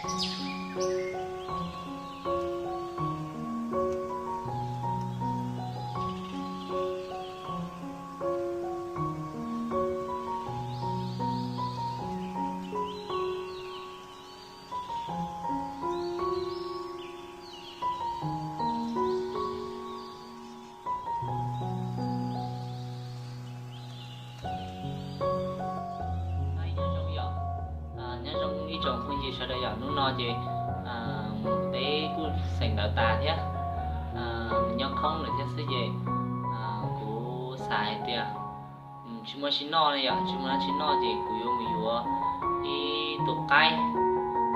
Nyob zoo yom, nyob zoo ib tsoom phooj ywg sawv daws yom, hnub no ces peb kuj xeem ntawv tas thiab, nyob khoob lawm thiab xwb ces kuv xav hais tias tsis muaj tsis noj ne yom, tsis muaj dab tsi noj ces kuv yuav mus yuav ib tus qaib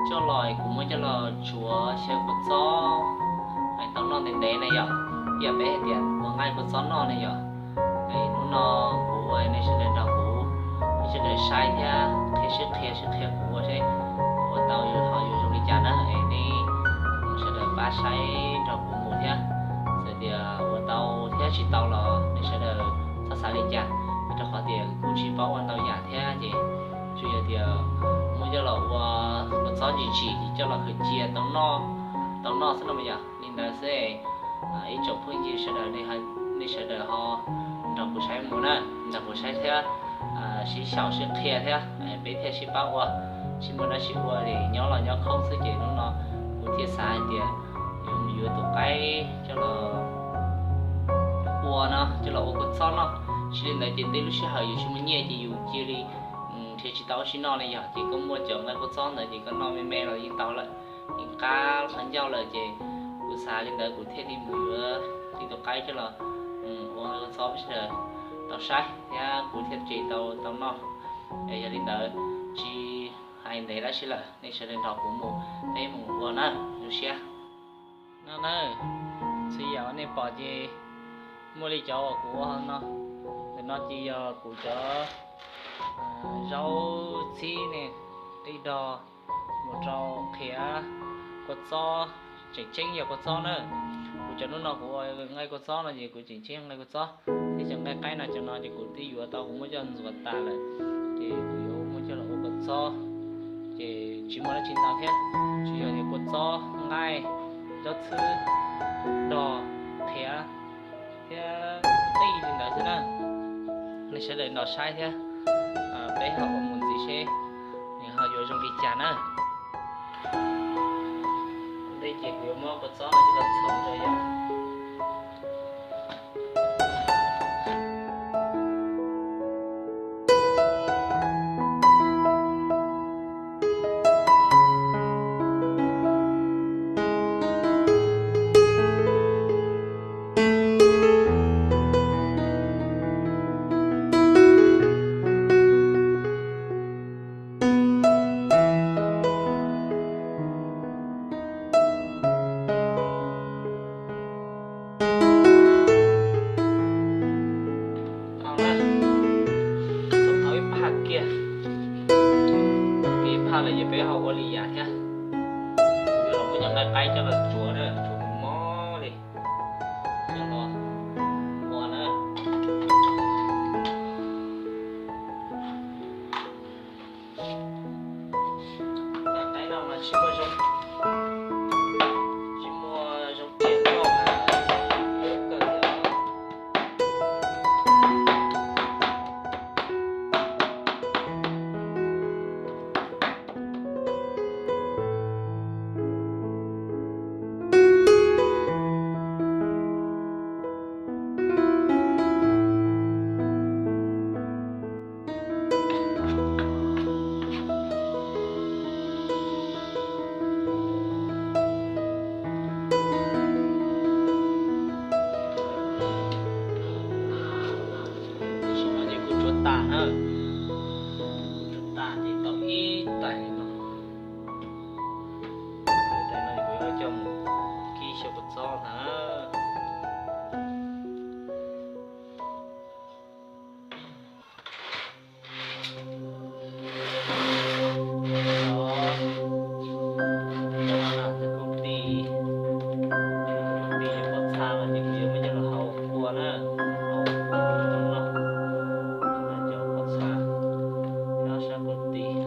coj los, kuv muab coj los tsuav xyaw kua txob es tau noj ntev ntev ne yom. Ib yam peb hais tias ua nqaij kua txob noj ne yom. Es hnub no kuv ua nej sawv daws nrog kuv, nej sawv daws saib thiab qhia sib qhia sib qhia kuv ua seb ua tau ho yuav zoo li cas na. Es nej sawv daws pab saib nrog kuv mus thiab, txawm tias ua tau thiab tsis tau los nej sawv daws txhob xav li cas, rau qhov tias kuv tsis paub ua ntau yam thiab ces tsuas yog tias muab coj los ua kua txob ntsim ntsim ces coj los khwv cia tau noj, tau noj xwb no mas yog li ntawd xwb. Ib tsoom phooj ywg sawv daws, nej sawv daws ho nrog kuv saib mus na, nrog kuv saib thiab sib xyaum sib qhia thiab peb thiaj sib pab ua. Tsis muaj dab tsi ua li, nyob los nyob khoob xwb ces hnub no kuv thiaj xav hais tias yuav mus yuav tus qaib coj los ua no, coj los ua kua txob noj. Tsis li ntawd ces tej lub sij hawm yus tsis muaj nyiaj ces yus cia li nrhiav tsis tau ua si noj li yog ces koj muaj cov nqaij kua txob ntawd ces koj noj me me los yeej tau lawm, yeej qab qhov ncauj lawm ces kuv xav li ntawd kuv thiaj li mus yuav ib tus qaib coj los ua nqaij kua txob peb sawv daws tau saib thiab kuv thiaj tsev tau tau noj. Yog li ntawd tsis hais ntev dab tsi lawm, nej sawv daws nrog kuv mus, peb mus ua na, zoo siab. No na, txhua yam uas nej pom ces muaj li cov uas kuv ua no. Ntawm no ces yog kuv cov zaub txhib ne, qij dog mus rau qhia kua txob, tseem ceeb yog kua txob na. Kuv cov hnub no kuv ua nqaij kua txob no ces kuv tseem ceeb nqaij kua txob, thiab cov nqaij qaib no cov no ces kuv twb yuav tau, kuv muab coj ntxuav tas lawm, ces kuv yuav muab coj los ua kua txob, ces tsis muaj dab tsi ntau thiab, tsuas yog tias kua txob, nqaij, zaub txhwb, dog, qhia thiab qij li ntawd xwb na. Nej sawv daws nrog saib thiab, peb ho ua mus ntxiv seb nws ho yuav zoo li cas na. Ua ntej ces kuv yuav muab kua txob no coj los txhoov rau yom. Txhoov tau ib phaj kiag, ib phaj lawm ces peb ho ua li yam thiab. Kuv yuav los muab cov nqaij qaib coj los tsuav na, tsuav mos mos li, coj los ua na. Nqaij qaib no mas tsis muaj zoo, tsis muaj zoo tiag noj mas yuav kawg thiab os. Tam sim no ces kuv tsuav tas na, kuv tsuav tas ces tau ib tais li no. Tais no kuv yuav coj mus kib xyaw kua txob ntag. Kuv tis, kuv tis pob txha no ces kuv yuav muab coj los hau kua na, hau kua no, cov pob txha nyob sab kuv tis.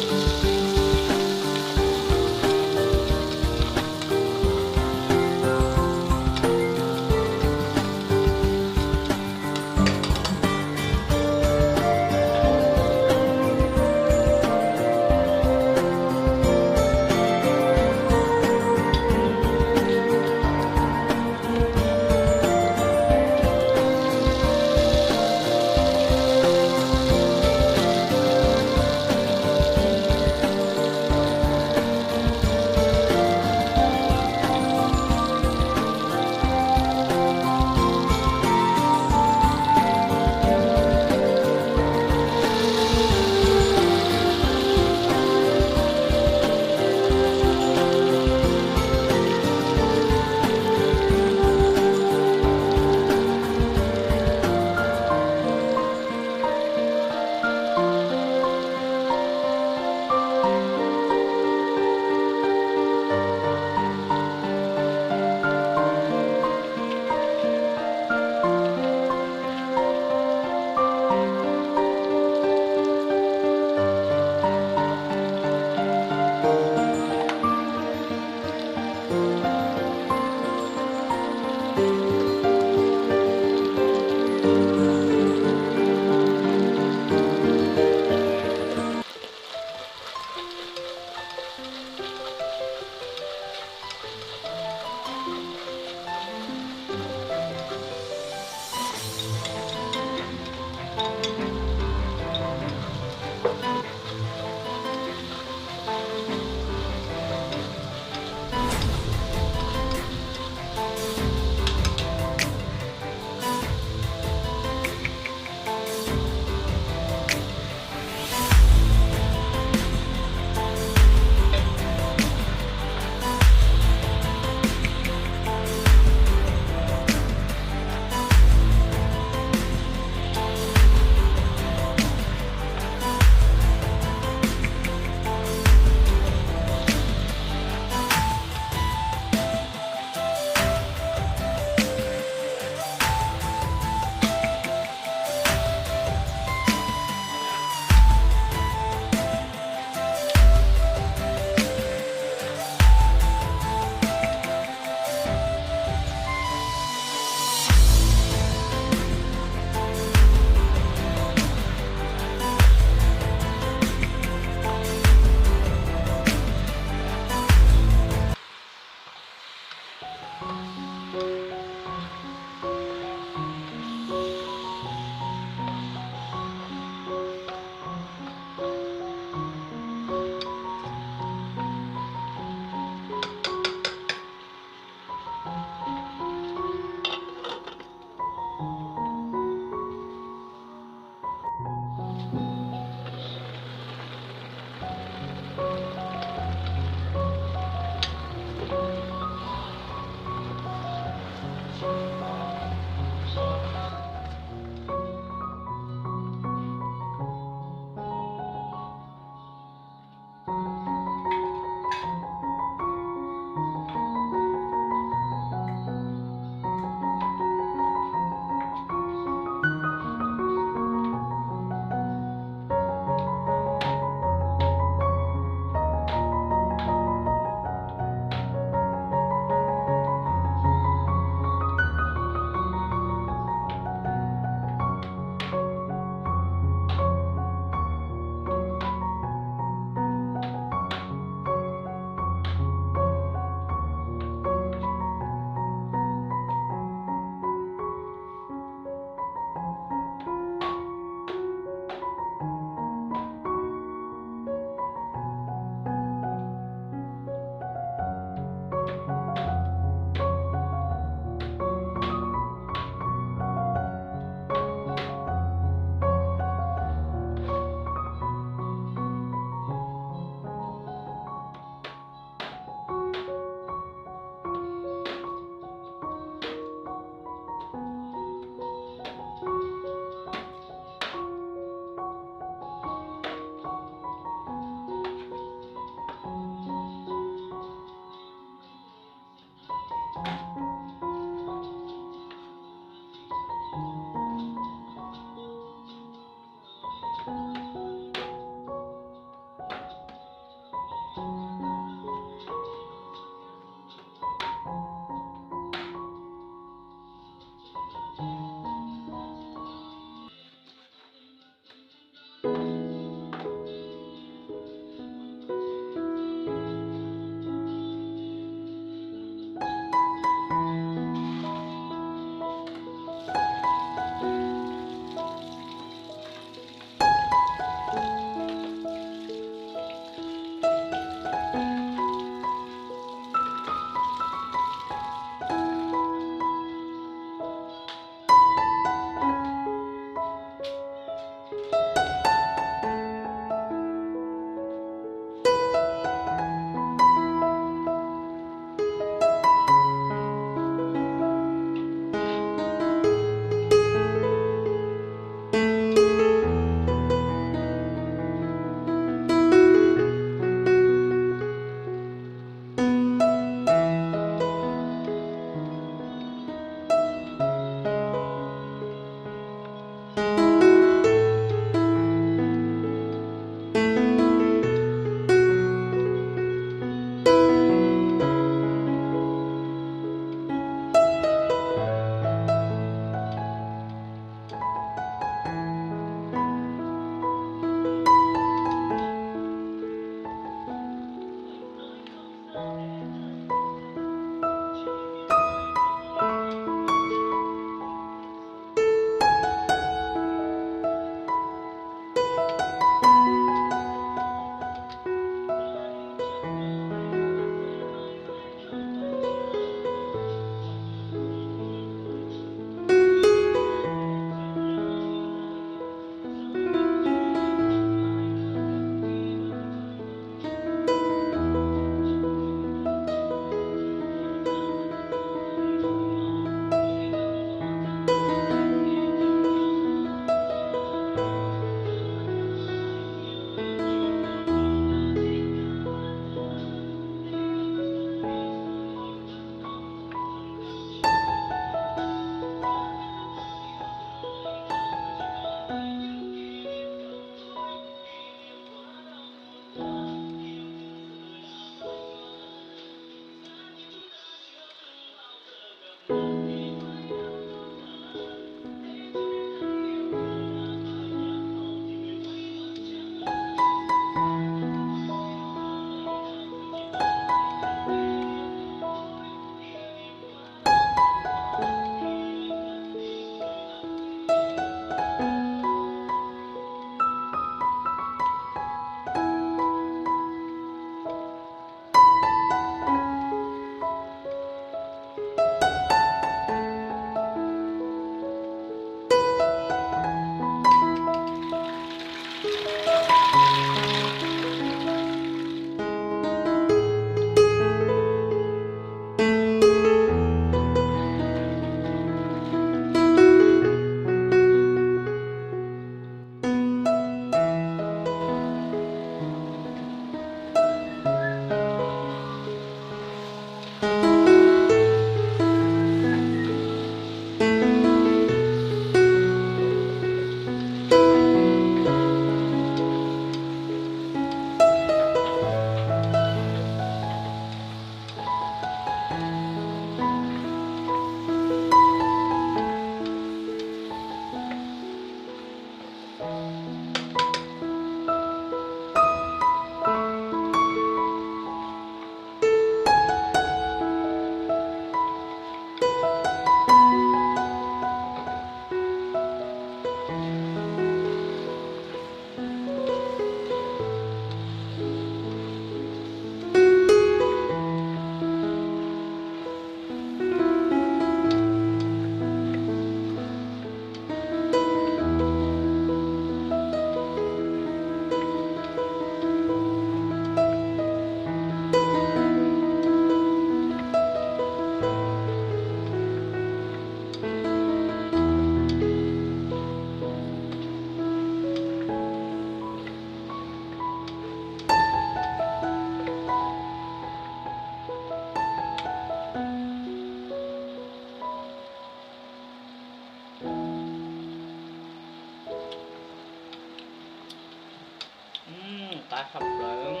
Qab tshaj plaws,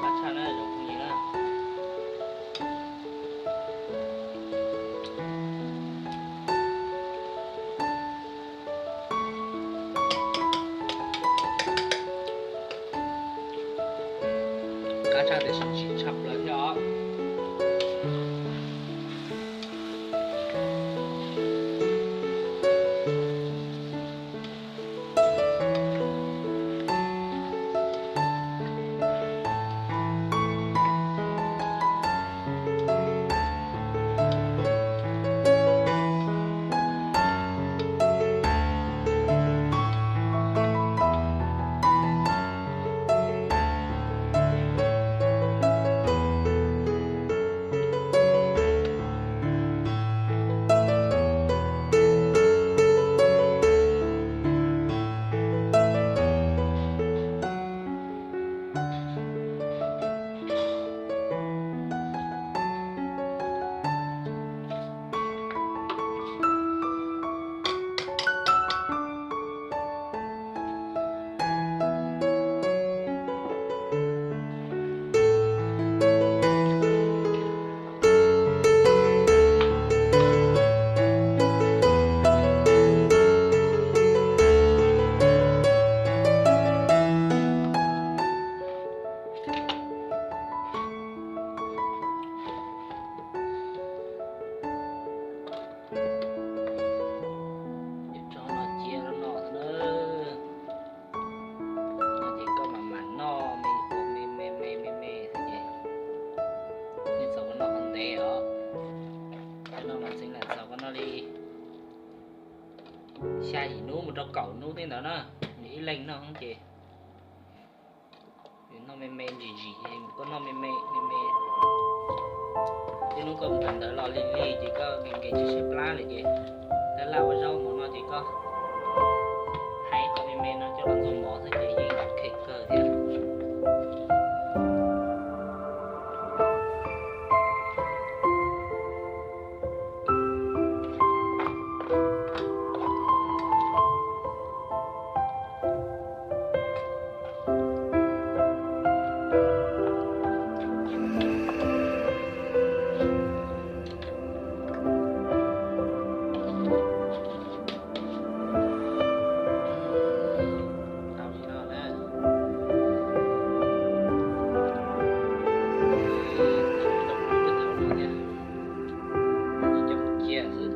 qab tshaj na, zoo phooj ywg na. Qab tshaj tiam sis ntsim tshaj plaws thiab os. Ces tso no cia rau no xwb na. No ces koj mam mam noj me ua me me me me me xwb ces nej txaus koj noj qhov ntev os. Cov no mas txeev lam txaus koj noj li xya yim hnub mus rau kaum hnub tej ntawd na, nws ib leeg noj ces noj me me ntsim ntsim, koj noj me me me me. Tej hnub koj mus kawm ntawv los lig lig ces koj nkees nkees tshaib tshaib plab lawm ces tab laj ua zaub mov no ces koj hais qhov me me no coj los ntxuag mov xwb ces yeej ok kawg thiab. Tau li no na. Tau li no thiab. Coj cia xwb.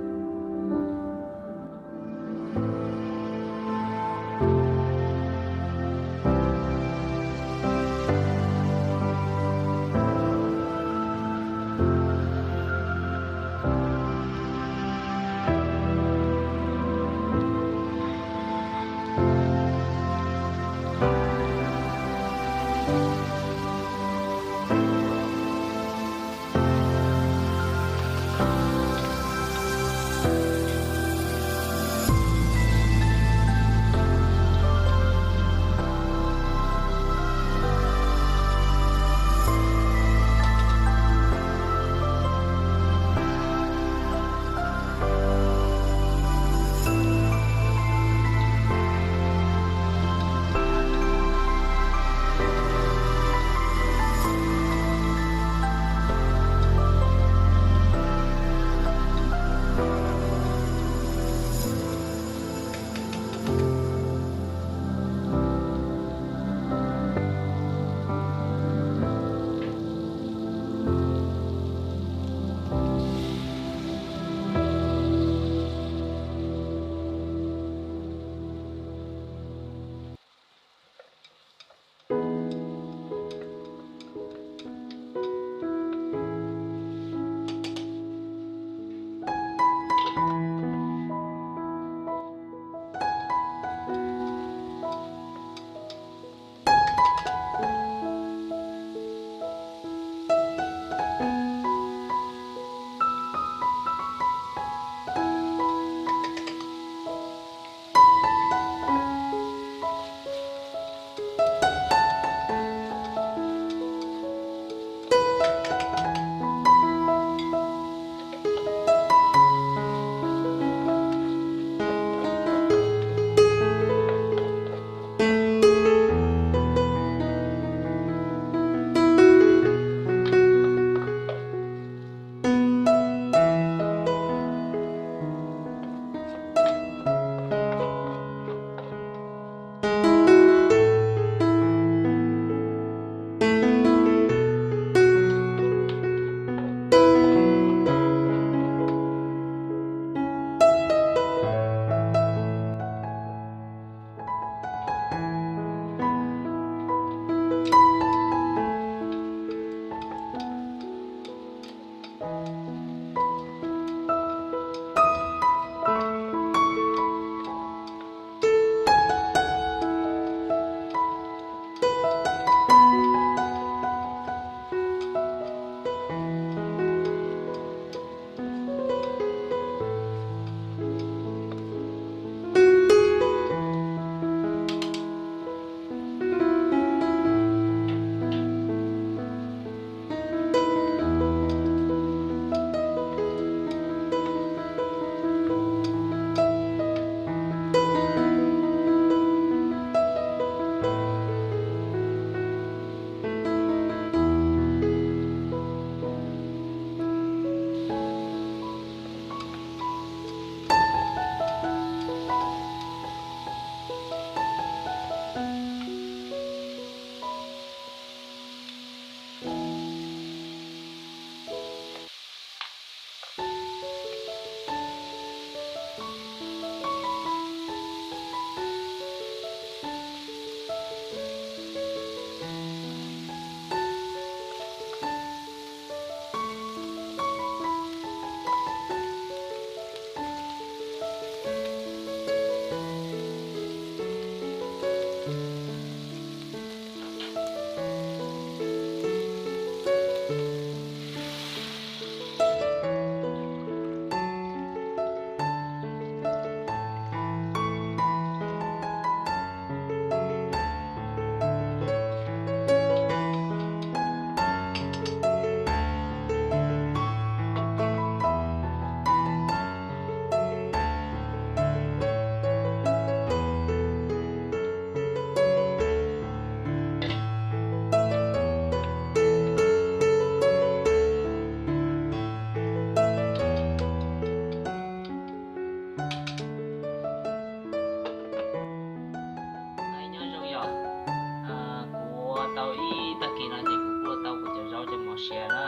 Tau ib tag kis no ces kuv kuaj tau kuv cov zaub cov mov siav na.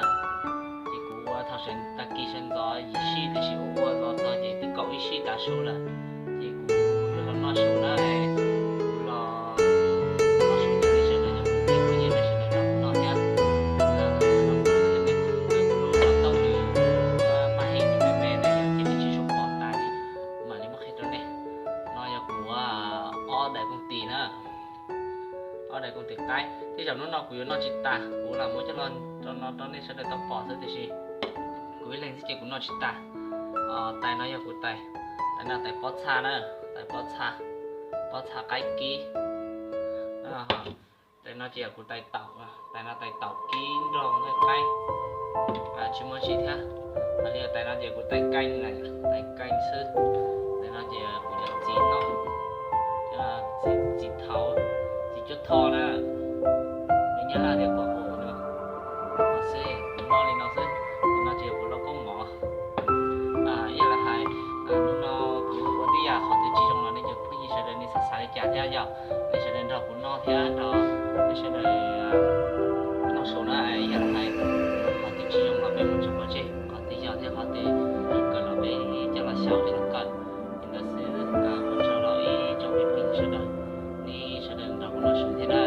Ces kuv ua thaum sawv tag kis sawv ntxov yim sij, tiam sis ua ua los txog ces twb kaum ib sij tav su lawm. Ces kuv yuav los noj su na, kuv los noj su ces nej sawv daws yog kuv tus phooj ywg nej sawv daws nrog kuv noj thiab. Kuv lub xov tooj nws maj heev me me na, yog tias nej tsis pom tas li, kuv mam li muab qhia rau nej. No yog kuv ob daim kooj tis na, ob daim kooj tis qaib. Tej zaum hnub no kuv yuav noj tsis tas, kuv lam muab coj los rau no rau nej sawv daws tau pom xwb, tiam sis kuv ib leeg xwb ces kuv noj tsis tas. Tais no yog kuv tais, tais no tais pob txha na, tais pob txa, pob txha qaib kib. Tais no ces yog kuv tais taum, tais no tais taum kib nrog nqaij qaib, tsis muaj ntsis thiab. Hos li tais no ces kuv tais keej na, tais keej xwb. Tais no ces kuv cov txiv noj, txiv thaud, txiv cuab thoj na. Nws nyab laj tias kuv ua no xwb, kuv noj li no xwb. Tais no ces kuv lauj kaub mov. Ib yam li hais, hnub no kuv ua tib yam qhov twg tsis zoo los nej cov phooj ywg sawv daws nej xav xav li cas thiab yog nej sawv daws nrog kuv noj thiab nrog nej sawv daws noj su na. Ib yam li hais, qhov twg tsis zoo los peb mus tso pov tseg, qhov twg yog thiab qhov twg kawm los peb coj los xyaum coj los kawm. Li ntawd xwb, ua tsaug rau ib tsoom phooj ywg sawv daws, nej sawv daws nrog kuv noj su thiab na.